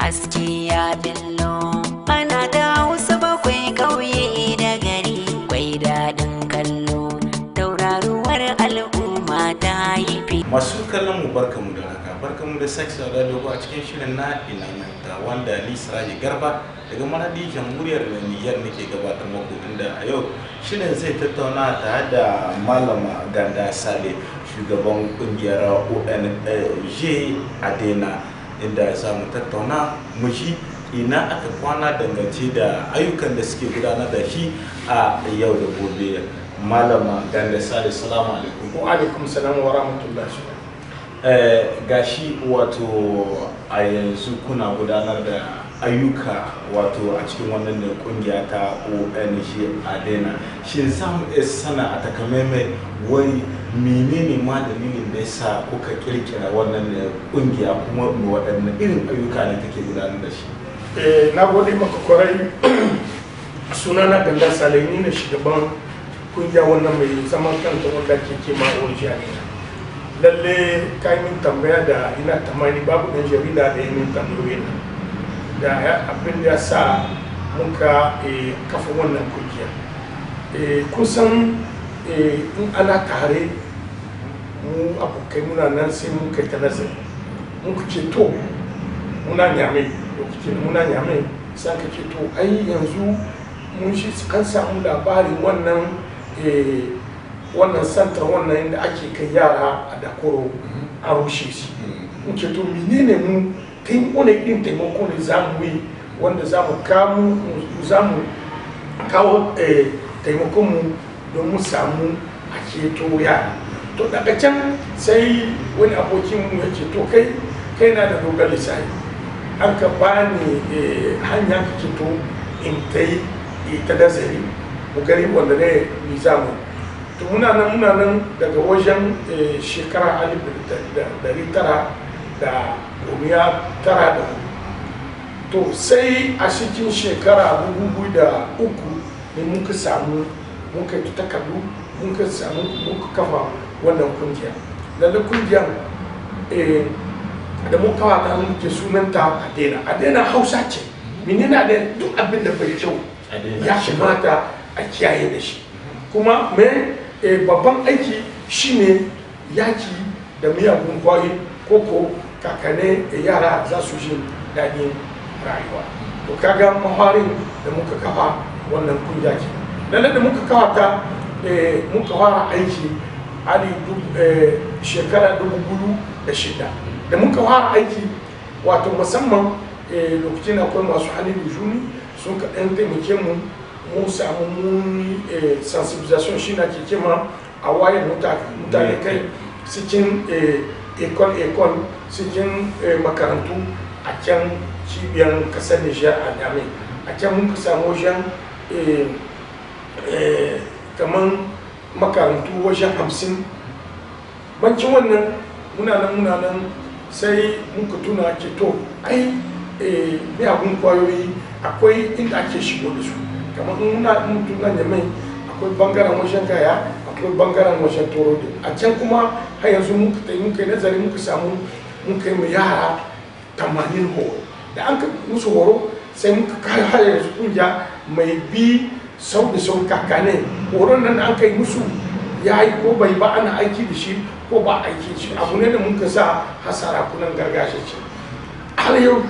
Haske ya billo, ana ta Hausa bakwai, ƙauye da gari, kwai daɗin kallo, tauraruwar al'umma ta yi fi. Masu kallon mu, barkamu da haka, barkamu da sake saduwa da ku a cikin shirin na Ina Mafita, wanda ni Siraji Garba daga Maradi, Jamhuriyar Niger, nake gabatar muku, inda a yau shirin zai tattauna tare da Malama Ganda Sale, shugaban kungiyar ONG Adena, inda za mu tattauna mu ji ina aka kwana dangance da ayyukan da suke gudanar da shi a yau da gobe. Malama Ganda Sale, salamu alaikum. Wa alaikum salam wa rahmatullahi. Gashi wato a yanzu kuna gudanar da ayyuka wato a cikin wannan ne kungiya ta ONG Adena. Shin za mu iya sana a takamaimai wai menene ma dalilin da yasa kuka kirkira wannan ne kungiya, kuma waɗanne irin ayyuka ne take gudanar da shi? Na gode maka kwarai. Sunana Ganda Sale, ni ne shugaban kungiya wannan mai zaman kanta wanda ke kema ONG Adena. Lalle ka yi min tambaya da ina tamani babu ɗan jarida da ya min tambayoyin nan da abin da ya sa muka kafa wannan kungiya. Kusan in ana tare mu abokai muna nan, sai mun kai ta nazari, muka ce to muna Nyame, lokacin muna Nyame, sai ka ce to ai yanzu mun shi an samu labarin wannan centre wannan inda ake kai yara a Dakoro an rushe shi. Mun ce to menene mu wani irin taimako ne za mu yi wanda za mu kawo taimakon mu don mu samu a ceto yara. To daga can sai wani abokin mu ya ce to kai kai na da dogon lissafi, an ka bani hanya ka ce to in ta yi ta nazari mu gani wanda ne ni za mu. To muna nan, muna nan, daga wajen shekara 1994, to sai a cikin shekara 2003 ne muka samu muka yi takardu, muka samu muka kafa wannan kungiya. Lalle kungiyan da muka kafa ta, muke sunanta Adena. Adena Hausa ce. Menene Adena? Duk abin da bai kyau ya kamata a kiyaye da shi. Kuma me babban aiki shine yaki da miyagun kwayoyi, ko kakane yara za su ji daɗin rayuwa. To kaga mafarin da muka kafa wannan kungiya ke. Lalle da muka kafa ta, muka fara aiki ali shekara 2006. Da muka fara aiki, wato musamman lokacin akwai masu hannu da shuni sun kaɗan taimake mu, mun samu mun sensibilisation, shi na ke kema a wayar mutane kai cikin école école, cikin makarantu a can cibiyar kasar Nijar a Niamey. A can muka samu wajen kaman makarantu wajen 50. Bancin wannan, muna nan, muna nan, sai muka tuna ke to ai miyagun kwayoyi akwai inda ake shigo da su. Kamar in muna mutu nan Yamai, akwai bangaren wajen Gaya, akwai bangaren wajen Torodi. A can kuma har yanzu muka tayi muka yi nazari, muka samu muka yi mu yara 80 horo. Da an ka musu horo, sai muka kai har yanzu kungiya mai bi sau da sau kakane horon nan an kai musu ya yi ko bai ba, ana aiki da shi ko ba aiki da shi. Abu ne da muka sa hasara kunan gargajiya ce. Har yau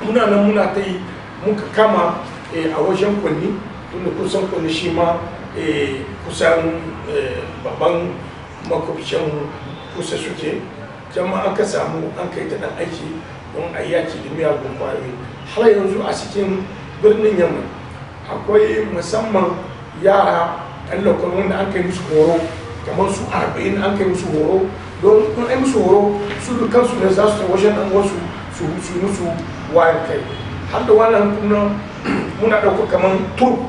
muna nan muna ta yi. Muka kama a wajen Kwanni, tunda kusan Kwanni shi ma kusan babban makwabcin kusa suke. Jama'a an ka samu an kai ta dan aiki don a yaki da miyagun kwayoyi. Har yanzu a cikin birnin Yamma akwai musamman yara ɗan lokal wanda an kai musu horo, kamar su 40 an kai musu horo. Don in ai musu horo, su da kansu ne za su ta wajen ɗan wasu su musu wayar kai. Har da wannan kuma muna ɗauka kamar troupe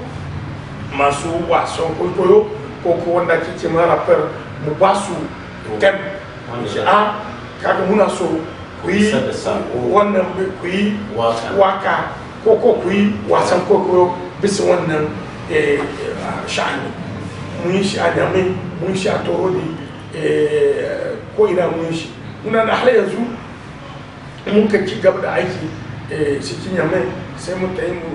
masu wasan kwaikwayo ko wanda ake ce ma rappeur, mu ba su thème, a kaga muna so ku yi wannan, ku yi waka ko ku yi wasan kwaikwayo bisa wannan sha'ani. Mun yi shi a Niamey, mun yi shi a Torodi, ko ina mun yi shi. Muna da har yanzu mun ka ci gaba da aiki. Cikin Yamai sai mu ta yi mu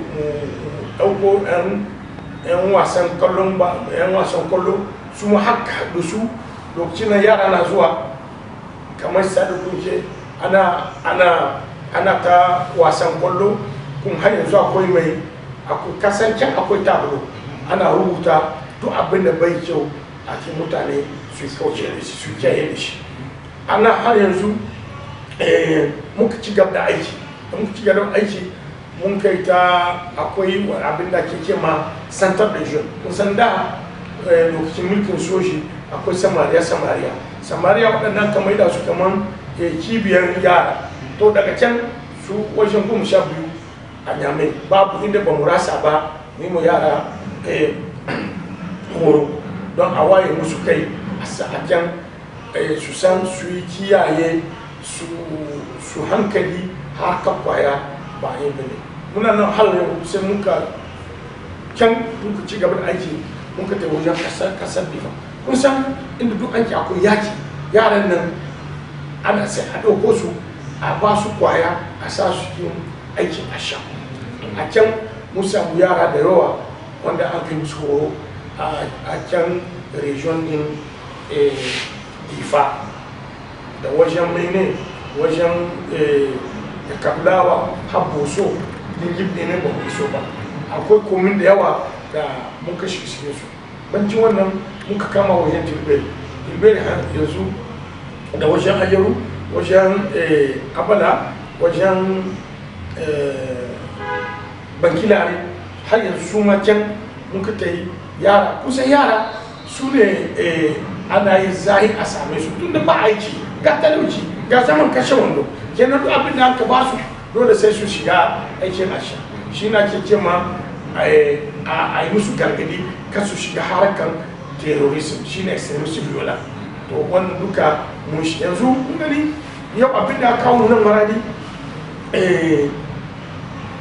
ɗauko 'yan wasan kallon ba, 'yan wasan kwallo su mu haka da su. Lokacin nan yara na zuwa kamar sadu kunke, ana ta wasan kwallo. Kuma har yanzu akwai mai akwai kasancen, akwai tableau, ana rubuta duk abin da bai kyau a cikin mutane su kauce da shi, su kiyaye da shi. Ana har yanzu muka ci gaba da aiki. Da muka ci gaba da aiki, mun kai ta akwai abin da ke ma centre de jeunes. Kun san da lokacin mulkin soji akwai samariya samariya samariya, waɗannan kamar da su kamar cibiyar yara. To daga can su wajen 12 a Nyamai, babu inda ba mu rasa ba mu mu yara horo don a waye musu kai a can, su san su yi kiyaye su hankali har ka kwaya ba yin bane. Muna nan har yau, sai muka can muka ci gaba da aiki, muka tafi wajen kasar Difa. Kun san inda duk aiki akwai yaki, yaran nan ana sai a ɗauko su, a ba su kwaya, a sa su cikin aikin asha. A can mun samu yara da yawa wanda an kai musu horo a can region din Difa da wajen mene, wajen da Kablawa har Boso Dingib ne, ba mu iso ba. Akwai commune da yawa da muka shiga cikin su. Bancin wannan, muka kama wajen Tilberi. Tilberi yanzu da wajen Ayaru, wajen Abala, wajen Bankilare, har yanzu su ma can muka ta yi yara. Kusan yara su ne ana yi zahi a same su, tun da ba aiki, ga talauci, ga zaman kashe wando. Kenan duk abin da aka ba su, dole sai su shiga aikin asha. Shi na ke ce ma a yi musu gargadi kan su shiga harkar terrorism, shine extremism violent. To wannan duka mun shi. Yanzu kun gani yau abin da aka kawo nan Maradi,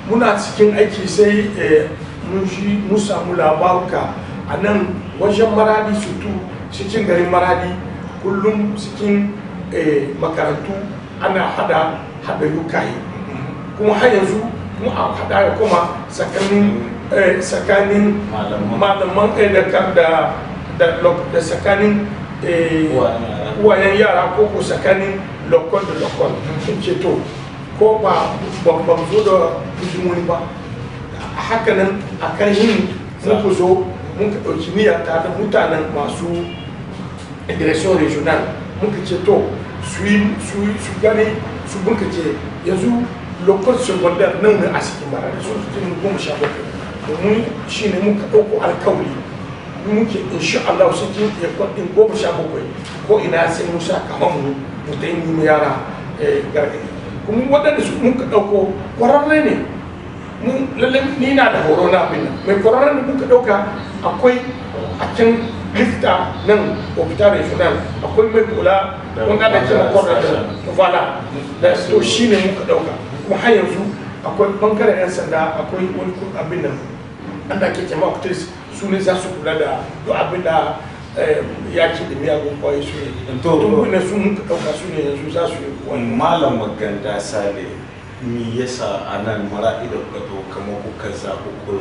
muna cikin aiki sai mun shi mun samu labaruka a nan wajen Maradi, surtout cikin garin Maradi. Kullum cikin makarantu ana hada hada yukaye, kuma har yanzu kuma a hada ya kuma tsakanin malaman da tsakanin uwayen yara ko tsakanin l'école da l'école. Sun ce to ko ba ban zo da hidimomi ba. Haka nan a kan yin muku zo muka ɗauki niyya tare da mutanen masu direction régionale. Muka ce to su yi su gani su muka ce yanzu l'école secondaire nan ne a cikin Maradi sun cikin 17, domin shi ne muka ɗauko alkawari muke insha Allah cikin école ɗin 17 ko ina sai mu sa kamar mu mu ta yi mu yara gargaɗi. Kuma waɗanda su muka ɗauko ƙwararre ne. Mu lalle ni na da horo na abin nan mai ƙwararre ne muka ɗauka. Akwai a can likita nan hôpital régional, akwai mai kula wanda da ke makwarar voilà da to shi ne muka ɗauka. Kuma har yanzu akwai bangaren 'yan sanda, akwai wani abin nan an da ke jama'a kutis, su ne za su kula da duk abin da yaki da miyagun kwayoyi su ne. To ne su muka ɗauka, su ne yanzu za su yi wani. Malam Maganda Sale, me yasa a nan Maraɗi da kuka to kamar kuka zaɓi ku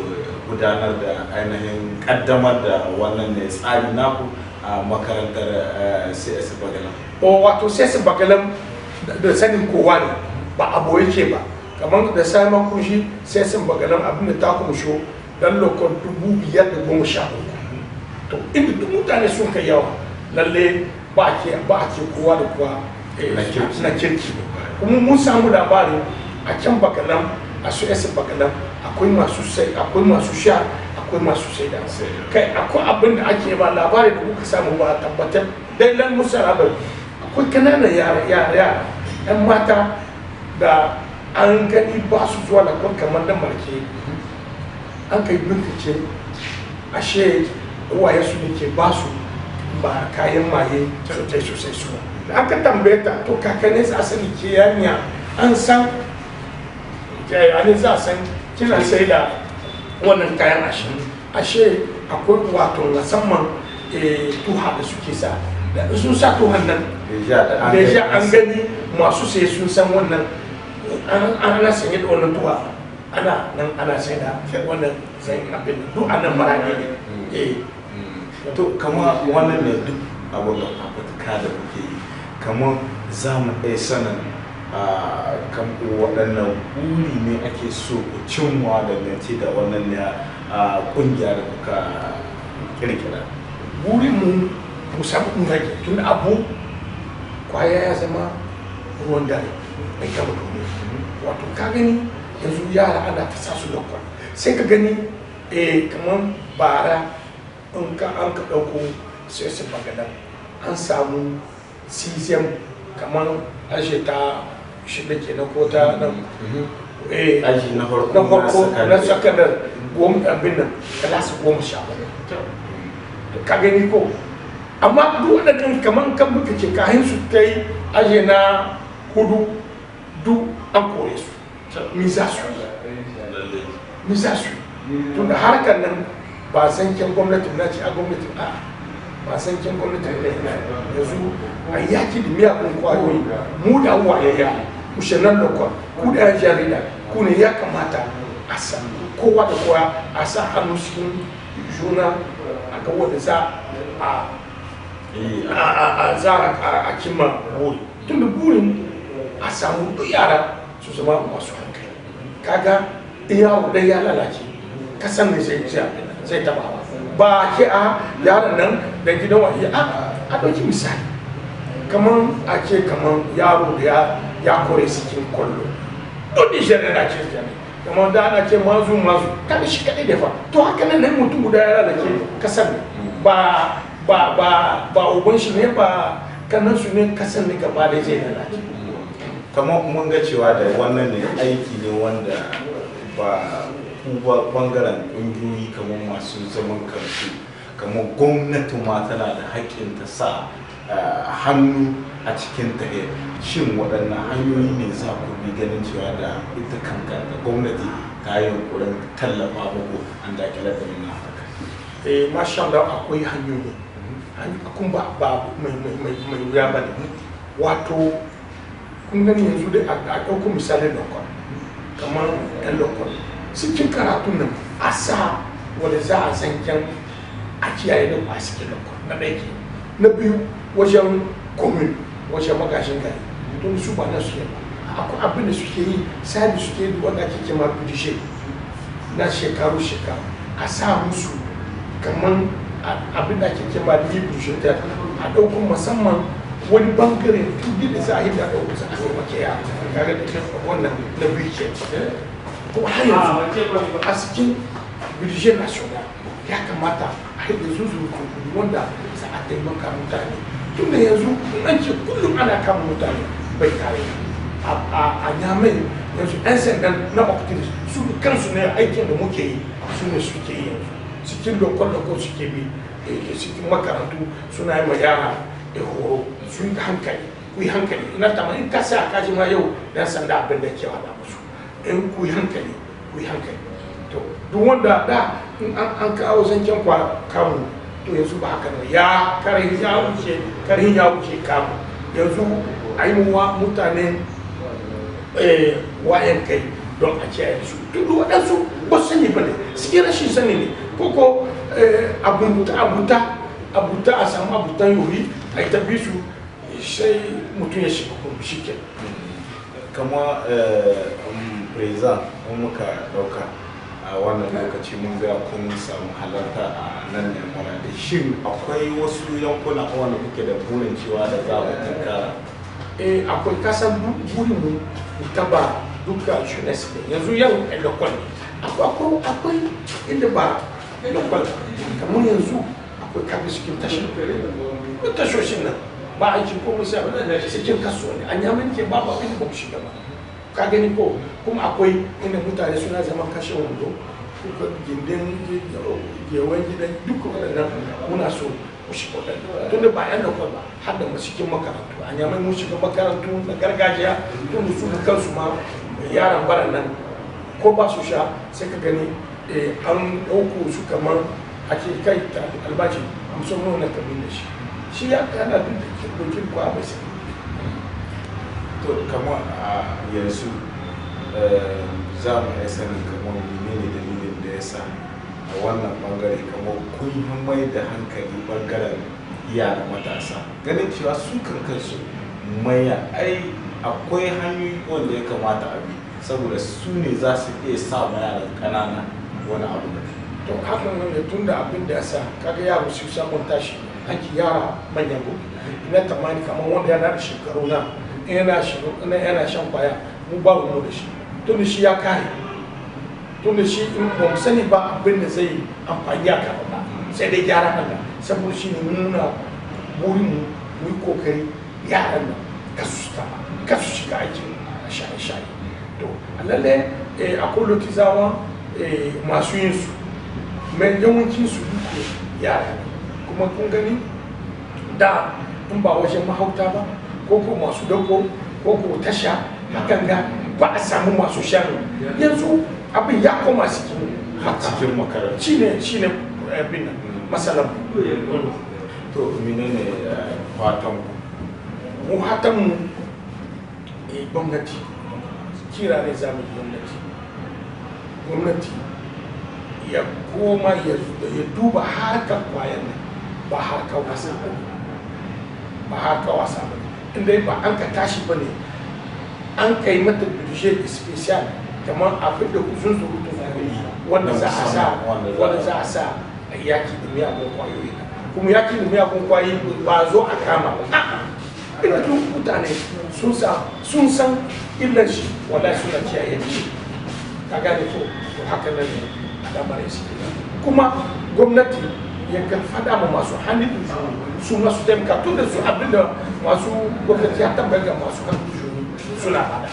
gudanar da ainihin ƙaddamar da wannan ne tsari naku a makarantar CS Bagalam? O, wato CS Bagalam da sanin kowa ne, ba abu yake ba. Kamar da sai kunshi CS Bagalam, abin da ta kumsho dan lokon 5,013. To inda duk mutane sun kai yawa, lalle ba ke kowa da kowa na kirki. Kuma mun samu labari a can Bakalam, a su yasa Bakalam, akwai masu sai, akwai masu sha, akwai masu sai da kai. Akwai abin da ake ba labari da muka samu ba tabbatar dai lan musa labari, akwai kananan yara yara yara yan mata da an gani ba su zuwa lakon kamar da marke. An kai bincike, ashe uwaye su ne ke ba su ba kayan maye sosai sosai. Su da aka tambaye ta, to kakanni za sani ke yanya an san ne za a san kina sai da wannan kayan. Ashe akwai wato musamman tuha da suke sa, da sun sa tuhan nan deja an gani masu sai sun san wannan. Ana sanye da wannan tuwa, ana nan ana sai da wannan zai abin nan duk anan Maradi ne, eh. To, kama wannan ne duk abin da fafutuka da kuke yi, kamar za mu iya sanin kan waɗannan buri ne ake so ku cimma dangance da wannan ne ƙungiya da kuka kirkira? Burin mu, mu samu mu rage, tun abu kwaya ya zama ruwan dare mai gama duniya. Wato ka gani yanzu yara ana ta sa su lokal, sai ka gani kamar bara in ka an ka ɗauko sai su bagadan an samu cesium kamar ashe ta shida kenan ko ta nan. Aji na farko. Na farko na sakandar goma, abin nan classe 17, ka gani ko? Amma duk waɗannan kamar kan muka ce kahin su ta yi aje na hudu, duk an kore su. Mi za su yi? Mi za su yi? Tunda harkar nan ba sanken gwamnati na ce a gwamnati a ba sanken gwamnati ne. Yanzu a yaki da miyagun kwayoyi, mu da wayaya mushannan lokal, ku da yan jarida, ku ne ya kamata a sa kowa da kowa a sa hannu cikin juna a ga wanda za a za a cimma buri, tunda burin a samu duk yara su zama masu hankali. Kaga yawo ɗaya ya lalace, kasan ne zai taba ba ke a yaron nan da gidan wa a ɗauki misali kamar a ce kamar yaro da ya kore cikin kwallo don Nijar na ce jami kamar da ana ce mazu mazu, kada shi kaɗai da fa. To, haka nan nan mutum guda ya lalace, kasan ne ba ba ba ba uban shi ne ba kanan su ne, kasan ne gaba da zai lalace. Kamar mun ga cewa da wannan ne aiki ne wanda ba ku ba, bangaren ƙungiyoyi kamar masu zaman kansu, kamar gwamnati ma tana da haƙƙin ta sa hannu a cikin ta. Shin waɗannan hanyoyi ne za ku bi ganin cewa da ita kankanta gwamnati ta yi yunƙurin tallafa muku an daƙile da wannan harkar? Eh, masha Allah, akwai hanyoyi kun ba mai wuya ba ne. Wato kun gani yanzu dai a ɗauko misalin lokal, kamar ɗan lokal cikin karatun nan a sa wanda za a zanken a kiyaye da a cikin lokal na ɗaya ke. Na biyu, wajen commune, wajen magashin gari, don su ba na su yi ba, akwai abin da suke yi, sabi suke yi wanda ake kema budget na shekaru shekaru, a sa musu kamar abin da ake kema ligne budgétaire, a ɗauko musamman wani bangare tun da za a yi da ɗauko za a taimake yara. Kaga da wannan na biyu ke. Kuma har yanzu a cikin budget national ya kamata a yi da zuzurutun kudi wanda za a taimaka mutane, tun da yanzu in an ce kullum ana kama mutane bai kare a Nyamai. Yanzu 'yan sandan na octris su kansu ne aikin da muke yi su ne suke yi yanzu cikin lokal-lokal suke bi cikin makarantu suna yi ma yara da horo su yi hankali, ku yi hankali. Ina tama in ka sa kaji ma yau dan sanda abin da ke wada musu in ku yi hankali, ku yi hankali. To, duk wanda da in an kawo zancen kwa kamu, to yanzu ba haka ne, ya karhin ya wuce, karhin ya wuce kamu. Yanzu a yi wa mutane wayan kai don a kiyaye su. Duk waɗansu ba su sani ba ne, suke rashin sani ne, ko abuta abuta abuta, a samu abutan yoyi a yi ta bi su, sai mutum ya shiga kuma shi ke. Kama président, in muka dauka a wannan lokaci mun ga kun samu halarta a nan ne Maradi. Shin akwai wasu yankuna wanda kuke da burin cewa da za ku tunkara? Eh, akwai. Kasan burin mu mu taba duka jeunesse ne. Yanzu yau lokal ne, akwai inda ba lokal, kamar yanzu akwai kafin cikin tashi duk tashoshin nan ba aiki ko musa cikin kasuwa ne. An yamin ke babu abin da ba mu shiga ba, ka gani ko? Kuma akwai inda mutane suna zama kashe wando ko gindin gewen gidan, duk waɗannan muna so mu shiga waɗannan, tunda ba yan lokal ba, har da cikin makarantu. A Nyamai mun shiga makarantu na gargajiya, tunda su da kansu ma yaran baran nan ko ba su sha, sai ka gani an ɗauko su kamar ake kai ta albashi musamman na kabin da shi shi ya kana duk da dokin kwa bai sai. To, kama a yanzu Za mu iya sanin kamar menene dalilin da ya sa a wannan bangare kamar kun yi mai da hankali bangaren yara matasa, ganin cewa su kan kansu maya ai akwai hanyoyi wanda ya kamata a bi, saboda su ne za su iya sa ma yaran ƙanana wani abu? To, hakan nan ne, tun da abin da ya sa kaga yaro su samun tashi hanki, yara manyan gobe. Ina tamani kamar wanda yana da shekaru na in yana shekaru ina yana shan kwaya, mu ba mu da shi, tun da shi ya kare, tun da shi in ba mu sani ba abin da zai amfani a gaba ba, sai dai gyara nan. Saboda shi ne muna burin mu mu yi kokari yaran nan kasu su taba, kasu shiga aikin shaye-shaye. To, a lalle akwai lotizawa masu yin su mai, yawancin su duka yara ne. Kuma kun gani da in ba wajen mahauta ba ko masu dako ko tasha hakan ga, ba a samu masu shan. Yanzu abin ya koma cikin cikin makaranta. Shine abin nan masalan. To, menene fatan ku? Mu hatan mu, gwamnati, kira ne za mu yi gwamnati. Gwamnati ya koma ya duba harkar kwayan nan, ba harkar wasa ba ne, ba harkar wasa ba ne. Inda ba an ka tashi ba ne an kai mata budget special, kamar a fidda zunzurutun kuɗi wanda za a sa wanda za a sa a yaki da miyagun kwayoyi. Kuma yaki da miyagun kwayoyi ba zo a kama ba, a'a. Inda duk mutane sun san illar shi, wallahi suna kiyaye shi, ka gane ko? To, haka nan ne al'amarin shi. Kuma gwamnati ya ga fada ma masu hannu da su, masu taimaka, tun da su abinda masu gwamnati ya tambaya ga masu hannu da shuni suna fada.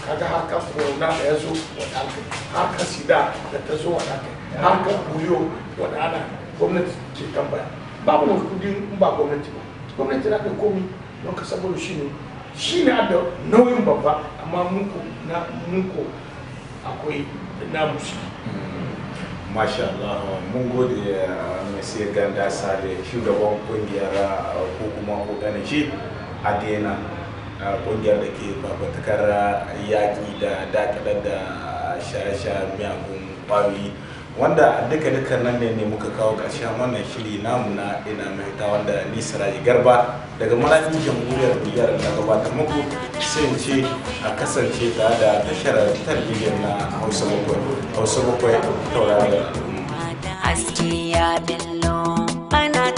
Kaga harkar corona da ya zo wanda aka, harkar sida da ta zo wanda aka, harkar polio wanda ana gwamnati ke tambaya. Babu wani kudi in ba gwamnati ba. Gwamnati na da komi don ka, saboda shi ne da nauyin babba, amma muku na muku akwai namu shi. Masha Allah, mun gode, Monsieur Ganda Sale, shugaban kungiyar ko kuma ONG Adena, kungiyar da ke fafatakar yaƙi da dakalar da shaye-shaye miyagun ƙwayoyi, wanda duka duka nan ne muka kawo ƙarshen wannan shiri namu na Ina Mahita, wanda ni Siraji Garba daga Maraɗi, Jamhuriyar Nijar na gabatar muku. Sai in ce a kasance tare da tashar talabijin na Hausa 7, Hausa 7, tauraron al'umma. Haske ya billo ana.